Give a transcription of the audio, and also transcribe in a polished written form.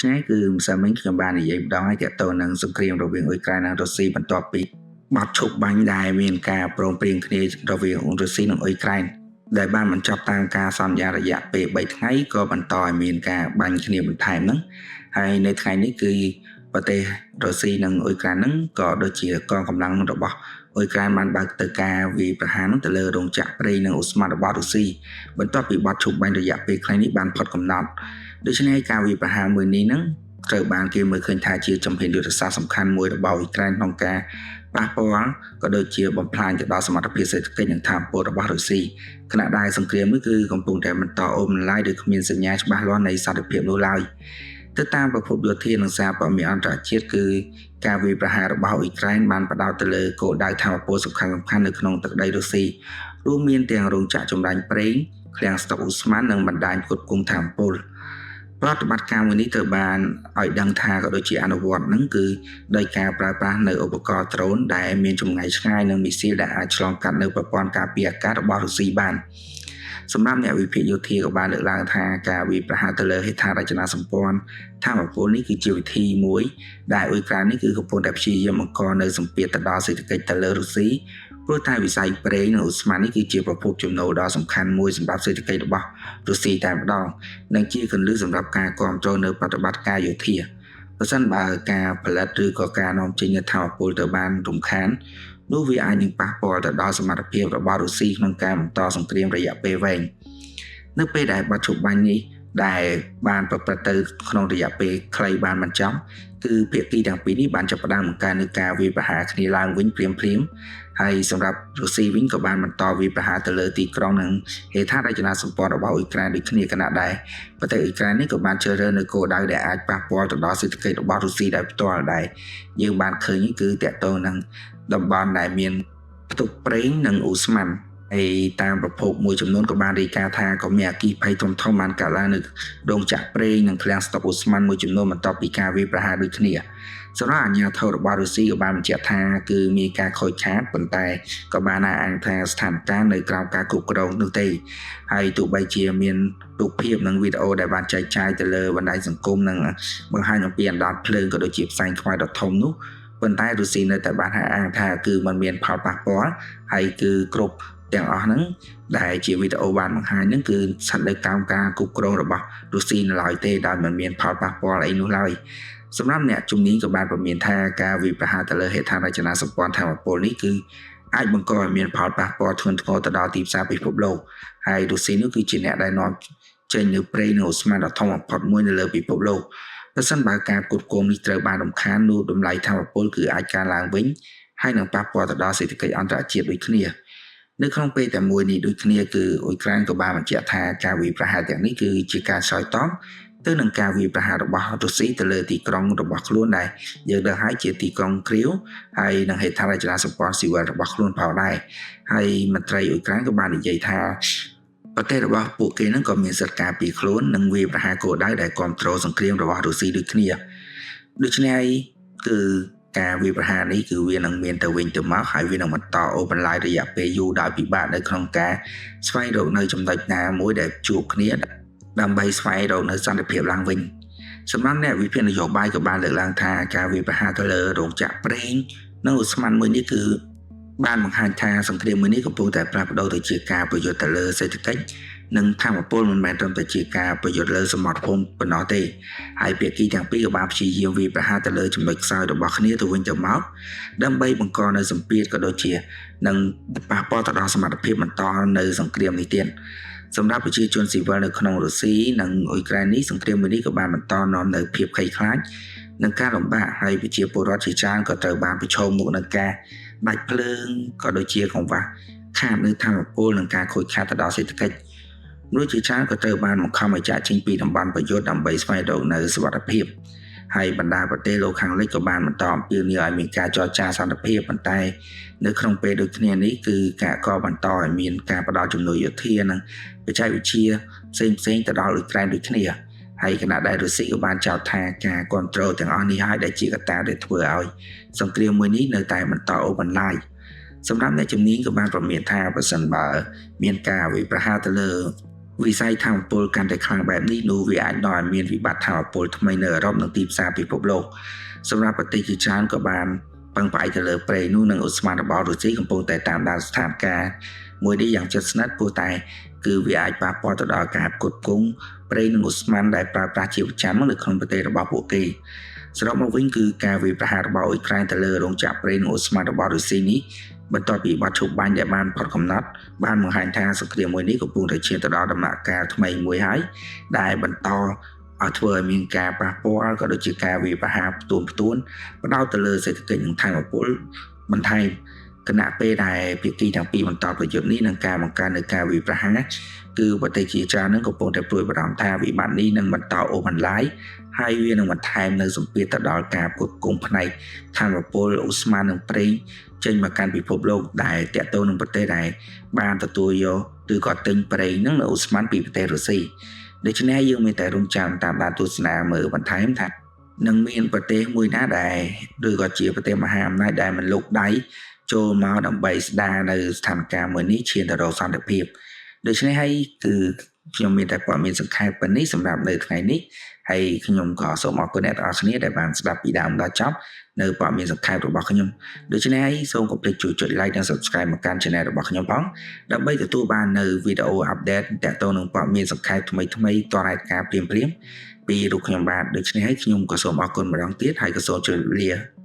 ច្នេះគឺម្សិលមិញខ្ញុំបាននិយាយម្ដងហើយទាក់ទងនឹងសង្គ្រាមរវាងអ៊ុយក្រែននិងរុស្ស៊ីបន្ទាប់ពីបទឈប់បាញ់ដែលមានការព្រមព្រៀងគ្នារវាងរុស្ស៊ីនិងអ៊ុយក្រែនដែលបានបញ្ចប់តាមការសន្យារយៈពេល3ថ្ងៃក៏បន្តឲ្យមានការបាញ់គ្នាបន្ថែមហ្នឹងហើយនៅថ្ងៃនេះគឺប្រទេសរុស្ស៊ីនិងអ៊ុយក្រែនហ្នឹងក៏ដូចជាកងកម្លាំងរបស់អ៊ុយក្រែនបានបើកទៅការវាយប្រហារនឹងទៅលើរោងចក្រប្រេងនិងឧស្ម័នរបស់រុស្ស៊ីបន្ទាប់ពីបទឈប់បាញ់រយៈពេលខ្លីនេះបានផុតកំណត់ដូច្នេះការវាយប្រហារមួយនេះហ្នឹងត្រូវបានគេមើលឃើញថាជាជំហានយុទ្ធសាស្ត្រសំខាន់មួយរបស់អ៊ុយក្រែនក្នុងការប៉ះពាល់ក៏ដូចជាបំផ្លាញទៅដល់សមត្ថភាពសេដ្ឋកិច្ចនិងថាមពលរបស់រុស្ស៊ីខណៈដែលសង្គ្រាមនេះគឺកំពុងតែបន្តអូសបន្លាយដោយគ្មានសញ្ញាច្បាស់លាស់នៃសន្តិភាពនោះឡើយទៅតាមប្រភពយោធានិងសារព័ត៌មានអន្តរជាតិគឺការវាយប្រហាររបស់អ៊ុយក្រែនបានផ្ដោតទៅលើគោលដៅថាមពលសំខាន់ៗនៅក្នុងទឹកដីរុស្ស៊ីរួមមានទាំងរោងចក្រចម្រាញ់ប្រេងឃ្លាំងស្តុកឧស្ម័ននិងបណ្ដាញផ្គត់ផ្គង់ថាមពលប្រតិបត្តិការមួយនេះត្រូវបានឲ្យដឹងថាក៏ដូចជាអនុវត្តហ្នឹងគឺដោយការប្រើប្រាស់នៅឧបករណ៍ដ្រូនដែលមានចម្ងាយឆ្ងាយនិងមីស៊ីលដែលអាចឆ្លងកាត់នៅប្រព័ន្ធការពារអាកាសរបស់រុស្ស៊ីបានសម្រាប់អ្នកវិភាគយោធាក៏បានលើកឡើងថាការវាយប្រហារទៅលើហេដ្ឋារចនាសម្ព័ន្ធថាមពលនេះគឺជាវិធីមួយដែលអ៊ុយក្រែននេះគឺកំពុងតែព្យាយាមបង្កនៅសម្ពាធទៅដល់សេដ្ឋកិច្ចទៅលើរុស្ស៊ីព្រោះតែវិស័យប្រេងនិងឧស្ម័ននេះគឺជាប្រភពចំណូលដ៏សំខាន់មួយសម្រាប់សេដ្ឋកិច្ចរបស់រុស្ស៊ីតែម្ដងនិងជាគន្លឹះសម្រាប់ការគ្រប់គ្រងនៅប្រតិបត្តិការយោធាប្រសិនបើការផលិតឬក៏ការនាំចេញនូវថាមពលទៅបានរំខាននោះវាអាចនឹងប៉ះពាល់ទៅដល់សមត្ថភាពរបស់រុស្ស៊ីក្នុងការបន្តសង្គ្រាមរយៈពេលវែងនៅពេលដែលបទឈប់បាញ់នេះដែលបានប្រព្រឹត្តទៅក្នុងរយៈពេលខ្លីបានបញ្ចប់គឺភាគីទាំងពីរនេះបានចាប់ផ្ដើមបង្កើននូវការវាយប្រហារគ្នាឡើងវិញភ្លាមៗហើយសម្រាប់រុស្ស៊ីវិញក៏បានបន្តវាយប្រហារទៅលើទីក្រុងនិងហេដ្ឋារចនាសម្ព័ន្ធរបស់អ៊ុយក្រែនដូចគ្នាខណៈដែរប្រទេសអ៊ុយក្រែននេះក៏បានជ្រើសរើសនៅគោលដៅដែលអាចប៉ះពាល់ទៅដល់សេដ្ឋកិច្ចរបស់រុស្ស៊ីដោយផ្ទាល់ដែរយើងបានឃើញគឺតាក់ទងនឹងតំបន់ដែលមានផ្ទុកប្រេងនិងឧស្ម័នហើយតាមប្រភពមួយចំនួនក៏បានរាយការណ៍ថាក៏មានអគ្គិភ័យធំៗបានកើតឡើងនៅរោងចក្រប្រេងនិងឃ្លាំងស្តុកឧស្ម័នមួយចំនួនបន្ទាប់ពីការវាយប្រហារដូចគ្នាសម្រាប់អាជ្ញាធររបស់រុស្ស៊ីក៏បានបញ្ជាក់ថាគឺមានការខូចខាតប៉ុន្តែក៏បានអះអាងថាស្ថានភាពនៅក្រោមការគ្រប់គ្រងនោះទេហើយទោះបីជាមានរូបភាពនិងវីដេអូដែលបានចែកចាយទៅលើបណ្ដាញសង្គមនិងបង្ហាញអំពីអណ្ដាតភ្លើងក៏ដូចជាផ្សែងខ្មៅដ៏ធំនោះប៉ុន្តែរុស្ស៊ីនៅតែបានអះអាងថាគឺมันមានផលប៉ះពាល់ហើយគឺគ្រប់ទាំងអស់ហ្នឹងដែលជាវីដេអូបានបង្ហាញហ្នឹងគឺស្ថិតនៅក្រោមការគ្រប់គ្រងរបស់រុស្ស៊ីនៅឡើយទេដោយមិនមានផលប៉ះពាល់អីនោះឡើយសម្រាប់អ្នកជំនាញក៏បានព្រមានថាការវាយប្រហារទៅលើហេដ្ឋារចនាសម្ព័ន្ធធម្មពលនេះគឺអាចបង្កឲ្យមានផលប៉ះពាល់ធ្ងន់ធ្ងរទៅដល់ទីផ្សារពិភពលោកហើយរុស្ស៊ីនោះគឺជាអ្នកដែលនាំចេញនៅប្រេងនិងឧស្ម័នដ៏ធំបំផុតមួយនៅលើពិភពលោកប្រសិនបើការផ្គត់ផ្គង់នេះត្រូវបានរំខាននោះតម្លៃធម្មពលគឺអាចកើនឡើងវិញហើយនឹងប៉ះពាល់ទៅដល់សេដ្ឋកិច្ចអន្តរជាតិដូចគ្នានៅក្នុងពេលតែមួយនេះដូចគ្នាគឺអ៊ុយក្រែនក៏បានបញ្ជាក់ថាការវាយប្រហារទាំងនេះគឺជាការឆ្លើយតបទៅនឹងការវាយប្រហាររបស់រុស្ស៊ីទៅលើទីក្រុងរបស់ខ្លួនដែលយើងដឹងហើយជាទីក្រុងគ្រាវហើយនឹងហេដ្ឋារចនាសម្ព័ន្ធស៊ីវិលរបស់ខ្លួនផងដែរហើយមន្ត្រីអ៊ុយក្រែនក៏បាននិយាយថាប្រទេសរបស់ពួកគេនឹងក៏មានសិទ្ធិការពារខ្លួននិងវាយប្រហារគោលដៅដែលគ្រប់គ្រងសង្គ្រាមរបស់រុស្ស៊ីដូចគ្នាដូច្នេះគឺការវាយប្រហារនេះគឺវានឹងមានទៅវិញទៅមកហើយវានឹងបន្តអូសបន្លាយរយៈពេលយូរដោយពិបាកនៅក្នុងការស្វែងរកនៅចំណុចណាមួយដែលជួបគ្នាដើម្បីស្វែងរកនៅសន្តិភាពឡើងវិញសម្រាប់អ្នកវិភាគនយោបាយក៏បានលើកឡើងថាការវាយប្រហារទៅលើរោងចក្រប្រេងនិងឧស្ម័នមួយនេះគឺបានបង្ហាញថាសង្គ្រាមមួយនេះកំពុងតែផ្លាស់ប្ដូរទៅជាការប្រយុទ្ធទៅលើសេដ្ឋកិច្ចនិងធម្មពលមិនមែនត្រឹមតែជាការប្រយុទ្ធលើសមត្ថភូមិប៉ុណ្ណោះទេហើយភាគីទាំងពីរក៏បានព្យាយាមវាយប្រហារទៅលើចំណុចខ្សោយរបស់គ្នាទៅវិញទៅមកដើម្បីបង្កនៅសម្ពាធក៏ដូចជានឹងប៉ះពាល់ទៅដល់សមត្ថភាពបន្តនៅសង្គ្រាមនេះទៀតសម្រាប់ប្រជាជនស៊ីវិលនៅក្នុងរុស្ស៊ីនិងអ៊ុយក្រែននេះសង្គ្រាមមួយនេះក៏បានបន្តនាំនៅភាពភ័យខ្លាចនិងការលំបាកហើយប្រជាពលរដ្ឋជាច្រើនក៏ត្រូវបានប្រឈមមុខនឹងការដាច់ភ្លើងក៏ដូចជាកង្វះខាតនៅធម្មពលនិងការខូចខាតទៅដល់សេដ្ឋកិច្ចមនុស្សជាច្រើនក៏ត្រូវបានបង្ខំឲ្យចាកចេញពីតំបន់ប្រយុទ្ធដើម្បីស្វែងរកនៅសុវត្ថិភាពហើយបណ្ដាប្រទេសលោកខាងលិចក៏បានបន្តអំពាវនាវឲ្យមានការចរចាសន្តិភាពប៉ុន្តែនៅក្នុងពេលដូចគ្នានេះគឺការក៏បន្តឲ្យមានការផ្ដល់ជំនួយយោធានិងបច្ចេកវិទ្យាផ្សេងៗទៅដល់អ៊ុយក្រែនដូចគ្នាហើយខណៈដែលរុស្ស៊ីក៏បានចោទថាការគ្រប់គ្រងទាំងអស់នេះហើយដែលជាកត្តាដែលធ្វើឲ្យសង្គ្រាមមួយនេះនៅតែបន្តអូសបន្លាយសម្រាប់អ្នកជំនាញក៏បានប្រមានថាប្រសិនបើមានការវាយប្រហារទៅលើ វិស័យថាមពលកាន់តែខ្លាំងបែបនេះនោះវាអាចនាំឲ្យមានវិបត្តិថាមពលថ្មីនៅអឺរ៉ុបនិងទីផ្សារពិភពលោកសម្រាប់ប្រទេសជាច្រើនក៏បានពឹងផ្អែកទៅលើប្រេងនោះនិងឧស្ម័នរបស់រុស្ស៊ីកំពុងតែតាមដានស្ថានភាពមួយនេះយ៉ាងជិតស្និទ្ធព្រោះតែគឺវាអាចប៉ះពាល់ទៅដល់ការផ្គត់ផ្គង់ប្រេងនិងឧស្ម័នដែលប្រើប្រាស់ជាប្រចាំនៅក្នុងប្រទេសរបស់ពួកគេសរុបមកវិញគឺការវាយប្រហាររបស់អ៊ុយក្រែនទៅលើរោងចក្រប្រេងនិងឧស្ម័នរបស់រុស្ស៊ីនេះបន្ទាប់ពីបទឈប់បាញ់ដែលបានផុតកំណត់បានបង្ហាញថាសង្គ្រាមមួយនេះកំពុងតែឈានទៅដល់ដំណាក់កាលថ្មីមួយហើយដែលបន្តឲ្យធ្វើឲ្យមានការប៉ះពាល់ក៏ដូចជាការវាយប្រហារផ្ទួនផ្ទួនផ្ដោតទៅលើសេដ្ឋកិច្ចនិងថាមពលបន្ថែមគណៈពេលដែលភាគីទាំងពីរបន្តប្រយុទ្ធនេះនឹងការបង្កើននូវការវាយប្រហារគឺប្រទេសជាច្រើននឹងកំពុងតែព្រួយបារម្ភថាវិបត្តិនេះនឹងបន្តអូសបន្លាយហើយវានឹងបន្ថែមនៅសម្ពាធទៅដល់ការផ្គត់ផ្គង់ផ្នែកថាមពលឧស្ម័ននិងប្រេងចេញមកកាន់ពិភពលោកដែលតាក់ទងនឹងប្រទេសដែលបានទទួលយកឬក៏ទិញប្រេងនឹងនៅឧស្ម័នពីប្រទេសរុស្ស៊ីដូច្នេះយើងមានតែរងចាំតាមដានទស្សនាមើលបន្ថែមថានឹងមានប្រទេសមួយណាដែលឬក៏ជាប្រទេសមហាអំណាចដែលមិនលូកដៃចូលមកដើម្បីស្ដារនៅស្ថានភាពមួយនេះឈានទៅរកសន្តិភាពដូច្នេះហើយគឺខ្ញុំមានតែព័ត៌មានសង្ខេបប៉ុណ្នេះសម្រាប់នៅថ្ងៃនេះហើយខ្ញុំក៏សូមអរគុណអ្នកទាំងអស់គ្នាដែលបានស្ដាប់ពីដើមដល់ចប់នៅព័ត៌មានសង្ខេបរបស់ខ្ញុំដូច្នេះហើយសូមកុំភ្លេចជួយចុច Like និង Subscribe មកកាន់ Channel របស់ខ្ញុំផងដើម្បីទទួលបាននៅវីដេអូ update ទាក់ទងនឹងព័ត៌មានសង្ខេបថ្មីថ្មីតរហេតុការណ៍ភ្លាមៗពីរូបខ្ញុំបាទដូច្នេះហើយខ្ញុំក៏សូមអរគុណម្ដងទៀតហើយក៏សូមជម្រាបលា។